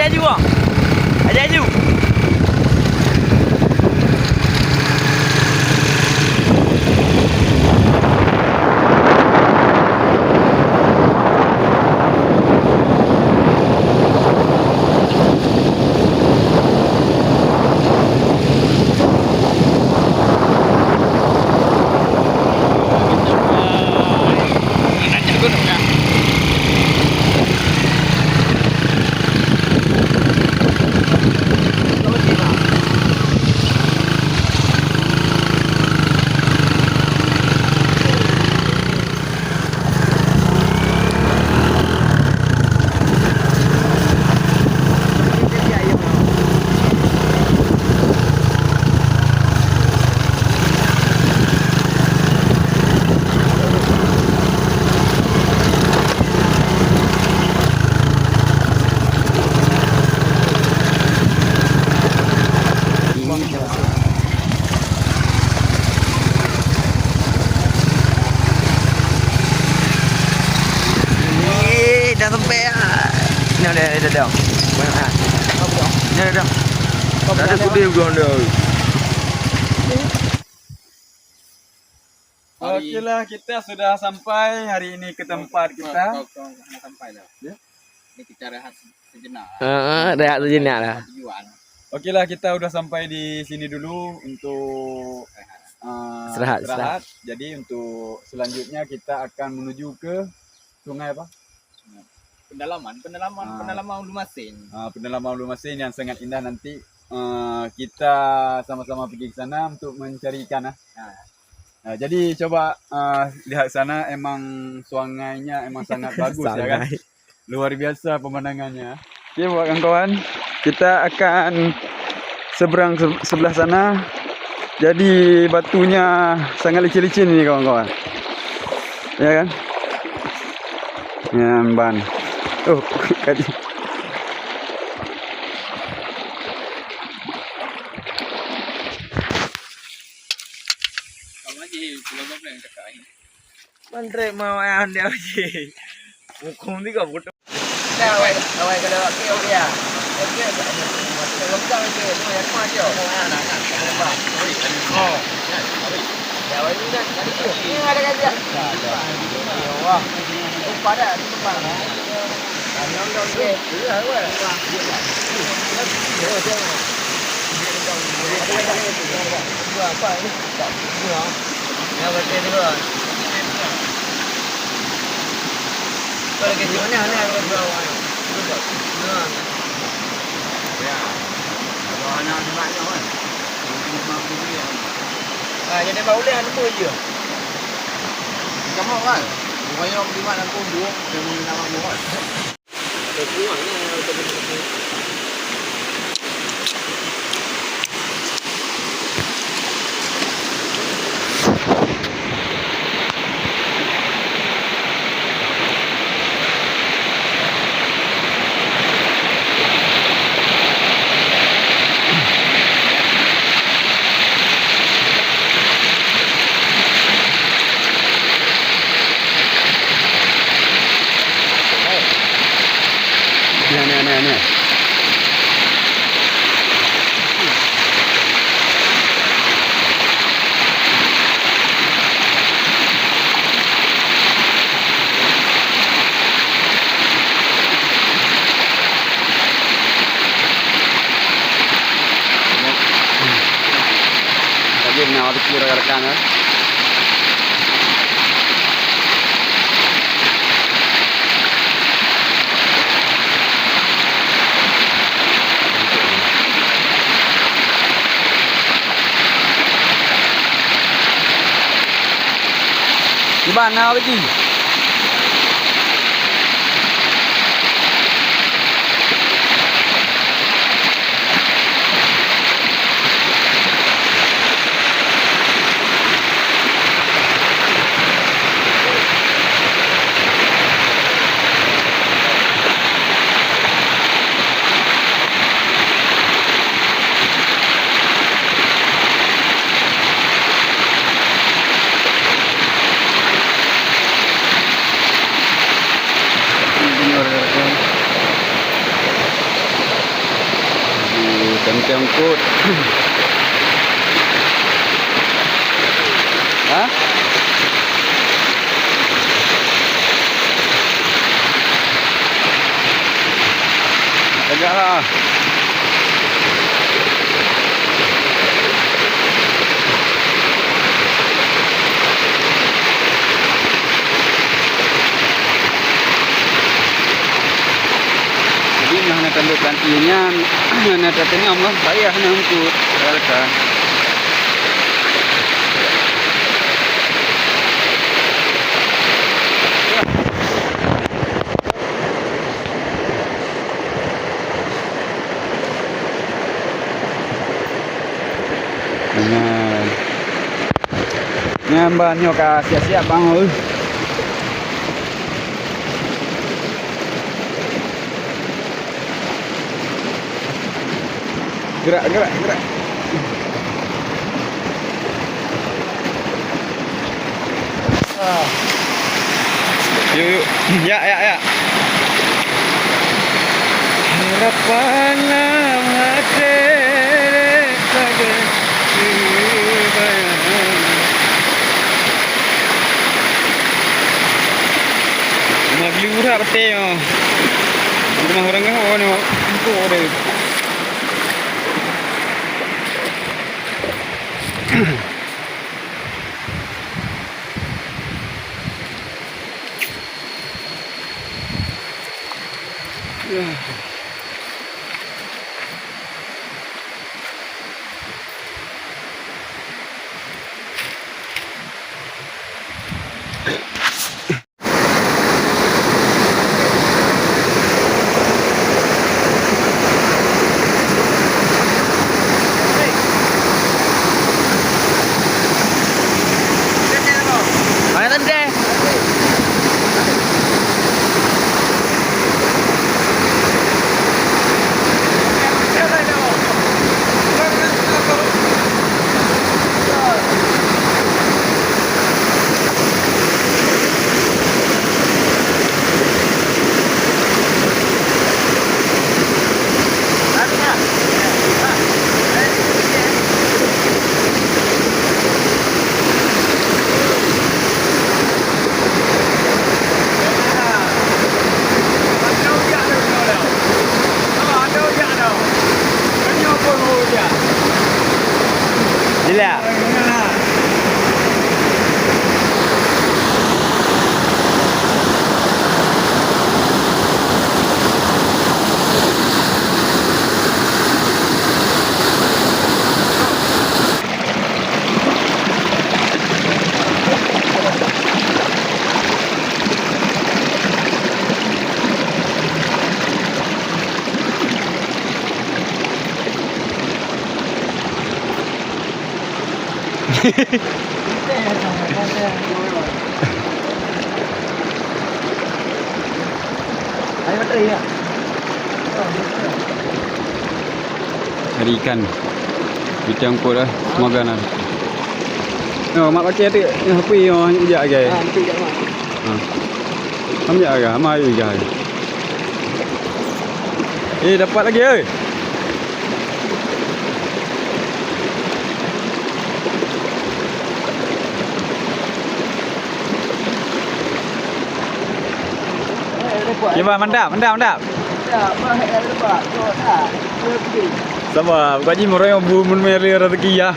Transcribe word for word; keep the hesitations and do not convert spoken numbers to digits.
Laju, ah. Laju, laju. Eh, dah sampai ah. Ni dah, dah, dah. Mana ah? Ni dah, dah. Dah ada sudah udah dah. Hari Okeylah, kita sudah sampai hari ini ke tempat kita. Kau, kau, kau, kau sampai dah. Ya? Ni kita rehat sejenak lah. Ha, ha, rehat sejenak lah. Tujuan. Okeylah, kita udah sampai di sini dulu untuk, ah, Istirahat, istirahat. Jadi untuk selanjutnya kita akan menuju ke sungai apa? Pendalaman, pendalaman, Ah. pendalaman Ulu Masin. Ah, pendalaman Ulu Masin yang sangat indah, nanti, ah, kita sama-sama pergi ke sana untuk mencari ikan, ah. Ah. Ah, jadi coba, ah, lihat sana, emang sungainya emang sangat bagus, ya kan? Sangat. Luar biasa pemandangannya. Okey, buat kawan-kawan, kita akan seberang se-, sebelah sana. Jadi batunya sangat licin-licin ini, kawan-kawan. Ya kan? Nyan ban. Oh, kali. Mantrek mau ayah anda uji. Hukum ni kau bodoh. Dah, awai, awai kalau awak kira, awak kira. Okey, okey. Okey, okey. Okey, okey. Oh, ya, kau aja. Oh, ya, nak, nak. Oh. Ya, awai ni dah. Ni ada kan dia? Wah. Lupa dah, tu memang. Ah, ni orang dia. Iya, awai. Apa ni? Tak. Iya. Yang betul tu. Kalau kecil ni, ni aku jual. Nah. Ya. Kalau anak ni banyak kan. Ah, jadi bak uleh anu pun je. Kamu kan? Bukannya orang terima dan pun buang, dia mau nama buang. Nah, nah, nah, nah. Lagi na waktu kira rekan, eh. Di mana lagi? Teungkot. Hah? Tegak lah. Jadi, nyoe hana tanduk ganti nyan, hana tateunyom lah, payah hana eungkot. Rata. Nah. Nyan ban nyoe ka siap-siap bangoe. Gerak, gerak, gerak. Yuk, yuk. Yak, yak, yak. Harapan lam até sagai. Magli urat beutôi nyoe. Rumoh ureueng nyoe, oh, nyoe. Empuk deh. Jila. Ada ikan. Bicang pun dah. Semoga nah. Nyoe, mak pakai adik. Nyoe, apa yang ujak, guys? Ha. Ham jak agak, ham ayu igai. Eh, dapat lagi, oi. Kiban, mantap, mantap, mantap. Sabar, bukan ji meurayong bu mun meri rezeki ya.